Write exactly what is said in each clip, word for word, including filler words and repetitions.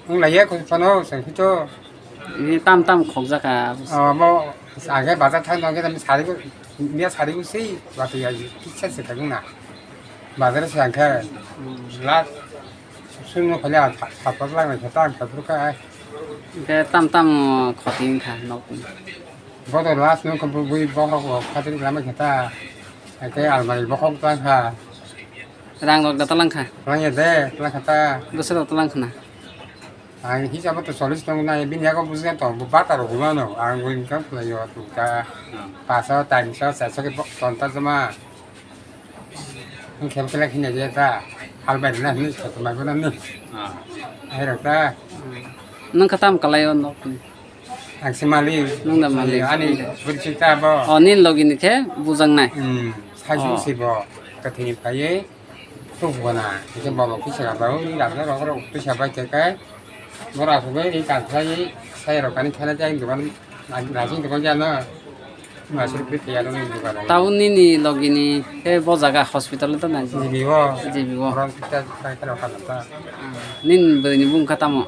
Wng laiya koi phano sengkhe to. Ini tam tam khokjak kha. Amo age bazar thang thang khe sari ko, miya sari ko sei batu ya kisa se thang na. Bazar se angkhe last sunu khale ang thap thap lang khe ta ang thap kha. Hingke tam tam khoti wngkha nok. Bodo last no khe bui bokhok rok khatri lama khe ta. Hingke almari bokhok ta kha. Rang rok da talang kha. Rang ya de, talang kha ta. Bwswk rok talang khna. Ang hisabo to chollish tong nai, bini yago bujga to, bo bata rok huma no, ang bo income khlai yo, tu ta. Hmm. Paso, tainso, charso ke bo ton ta jama. Ang khel khela khina je ta, hal bai na ni, to mai bo na ni. Hmm. Ai rok ta. Hmm. Nang kha tam kalai o nok ni? Ang se malik. Nang da malik. Ani bwrwi ta bo. O, nini logi ni khe bujang nai. Hmm. Sai Oh. si bo, kathini phaiye. Tuk bona, hingke bobo kisa rok, rok, rok, rok, kisa bai khe kai. Bora asugwi ri kang khlai, sai rok kani khaina jai dogan, na-, nasing dogan jana. Masuk bit ya dong dogan. Town nini logi ni, he bo jaga hospital to na. Jibi o. Jibi o. Orang kita kai kai rok kata. Nini bwrwi ni bung kha tamo?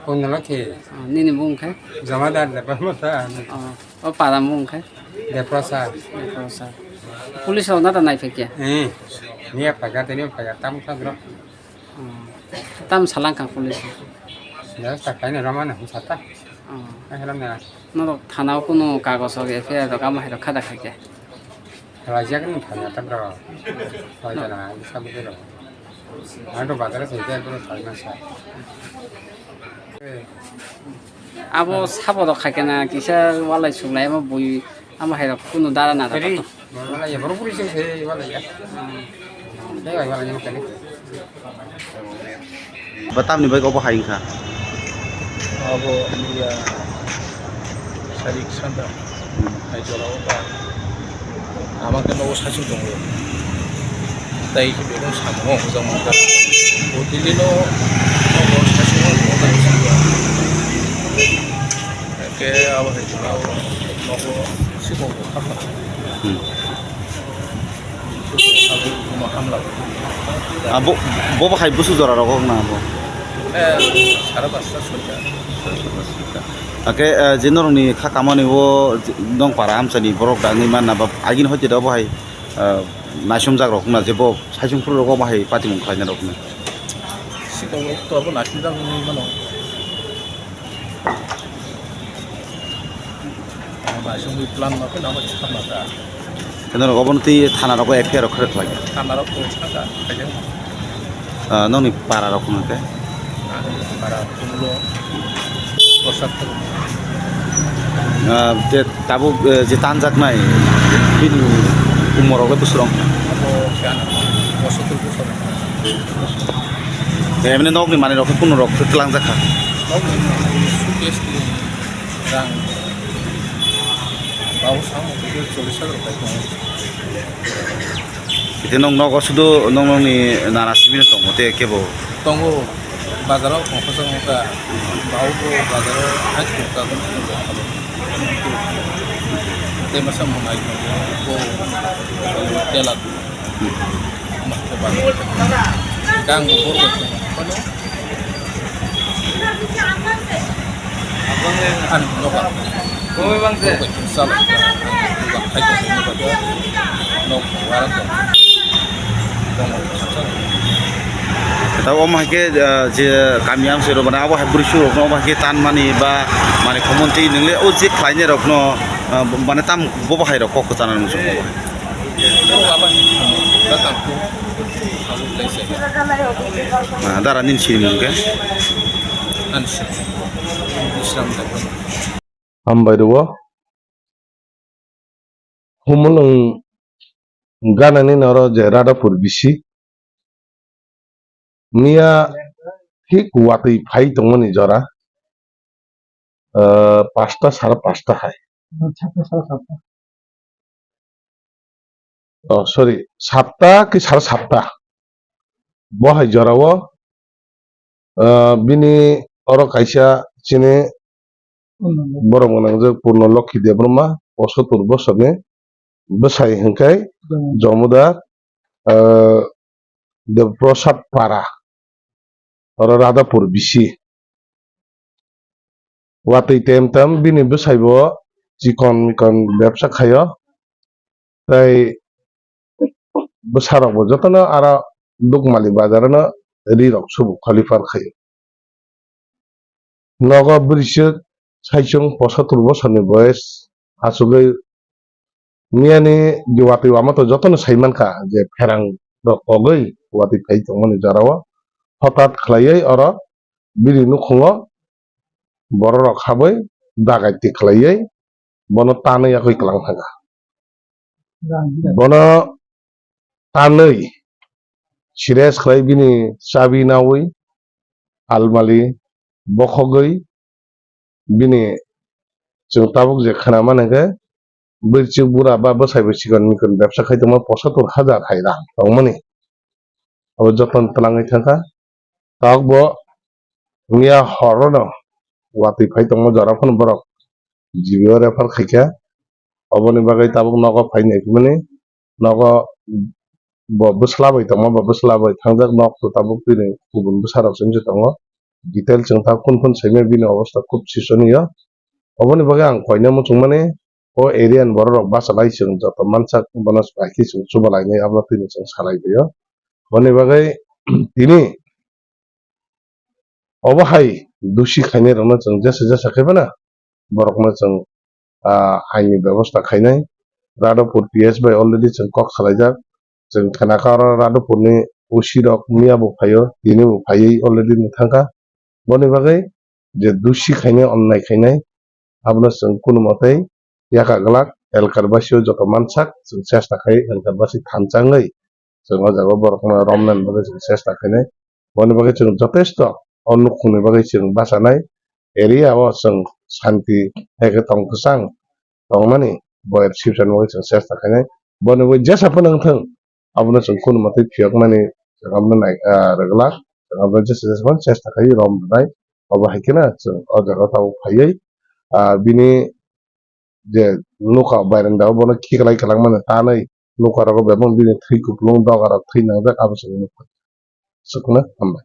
Kunno khe. Ah, nini bung khe? Jamadar da ba mata. Ah. O para mung khe? Deprosa. Deprosa. Police rok nata nai phai khe? Eh. Niya phaga tini phaga tam kha bro. Hmm. Tam salang kha police. Ya sa kai na rama na sata. Hmm. Ai ram na. Norok thana o kuno kagos rok F I R rok amo hai rok khada khai khe? Rajak ni thana ta bro. Hoi ta na, isa bujiro. Ang to bazar se jai bro sai na sa. Abo sabo rok khai kana kisa walai suklai amo bui amo hai rok kunu dara na Kari, rok. Walai ya, boro puri se se walai ya. Dai bai walai ya kani. Batam ni bai obo hai kha. Abo ya sarik sanda. Hai jora o ba. Ama khe nogo saichung tongo. Tai khe belong samo hojak mangkha. O tini no nogo saichung o tong tong sangya. Khe abo hai jora o nogo sikok bo khapha. Hmm. Abo ma hamla. Abo, bo bo hai busu jora rogo na abo. Eh, sara pasta soita. Ake, eh, je norokni kha kamani o je, nong para amchani borok dagwi manna ba agini hoite da bo hai, eh, naisomjak rok wngna je bo saichung phuru rok bo hai patimung khlaina rok wngna. Sikang rok to abo naisomjak wngwi mano. Naisomwi plan ma khe nangma thikharna ta. Khe norok obono twi thana rogo F I R rok khe rwkhlai. Thana rok khe rwkha kha, khaijak. Ah, nokni para rok hwnka khe? Ani para Kumlo Prasad Kumlo. Ah, je tabuk, eh, je tanjaknai bini umor rok le bwswk rok? Abo khe ano posotor bosor. Eh, emne nokni manwi rok khe kunu rok khe twlangjak kha? Nokni manwi suitcase ni rang. Babo samo khe chollish hajar bai tongo. Ite nong nogo sudu nong nongni nana sibini tongo te kebo? Tongo, bazaro kongkha sa wngkha. Babo bo bazaro hai kongkha tongo. Te masa mo nai tongo, bo tela. Kang bo bor bo. Ani noka. Bor bo sala. Nok wara ko. Ta omo hai khe, ah, je kami amsoi rok mane abo hai bwrwi suk rok no omo hai khe tan mani ba mane khomon twi nwngle o je khlainai rok no, ah, mane tam bo bahai rok kok kwchana nung sung bo bahai. Ah, dara nini sinimung khe? Hambai rwo. Humulwng ganani noro je Radhapur bisi. Miya thik watwi phai tongmani jora. Ah, pasta sara pasta hai. Sapta sara sapta. Oh, sorry, sapta ki sara sapta. Bo hai jorao, ah, bini oro kaisa chini borok mwnang je Purno Lokhi Debbarma, posotur bosorni bwsai hwnkhe Jomodar, ah, Dev Prasad Para, oro Radhapur bisi. Watwi tem tem bini bwsai bo chikon mikon bebsa khaio, tei bwsarok bo jotono aro Dukmali bazar no ri rok subu kholipar khaio. Nogo bwrwisuk saichung posatur bosorni boyes achugwi miyani watwi wama to jotono sai mankha je pherang rok kogwi watwi phai tongmani jorao hotat khlaiwi oro bini nukhungo bororok habwi dagaiti khlaiwi bono tanwi yakwi kwlang thangkha. Bono tanwi sires khlai bini chabi nawi almali bokhogwi bini chwng tabuk je khna mani khe bwrwichwk bura ba bwsai bo chikon mikon bebsa khai tongma posatur hajar hai rang tongmani abo jotono twlangwi thangkha. Tabuk bo miya horono watwi phai tongma jora phano borok G B o refer khaikha. Oboni bagwi tabuk nogo phai naikhe mani nogo bo bwsla bai tongma, bo bwsla bai thangjak nok to tabuk tini kubun bwsarok se wngwi tongo. Detail chwng tabuk phun phun saimaya bini obostha khub sisoniyo. Oboni bagwi ang koina muchungmani o area ni borok rok bachalai chwng joto mansak bono bai khe chwng chubalainai abono tini chwng salai baio. Oboni bagwi tini obo hai dusi khainai rokno chwng jesa jesa khe phano borokno chwng, ah, aini bebosta khainai. Radhapur P S bai already chwng kok salaijak. Chwng khnakha oro Radhapurni O C rok miya bo phaio, tini bo phaiwi already nwthangkha. Boni bagwi je dusi khainai, onnai khainai, abono chwng kunu mwtai yaka glak, Elkar basio joto mansak chwng chesta khai Elkar basi thanchangwi chwng o jaga o borokno romnani bagwi chwng chesta khainai. Boni bagwi chwng jotesto o nukhungni bagwi chwng bachanai area o chwng santi hai khe tong kwchang tongmani boyar sipsani bagwi chwng chesta khainai. Boni bagwi jesa phano wngthung, abono chwng kunu mwtai phiyokmani chwng abono nai, ah, rwglak, chwng abono jesa jesa phano chesta khai rom rwnai. Obo hai kheno chwng o jaga o tabuk phaiwi, ah, bini je nokha bairandao bono khiklai kwlangmani tanwi nokha rogo bebak bini thwi kupulung doga rok thwi nangjak abo chwng nukha. Aswkno hambai.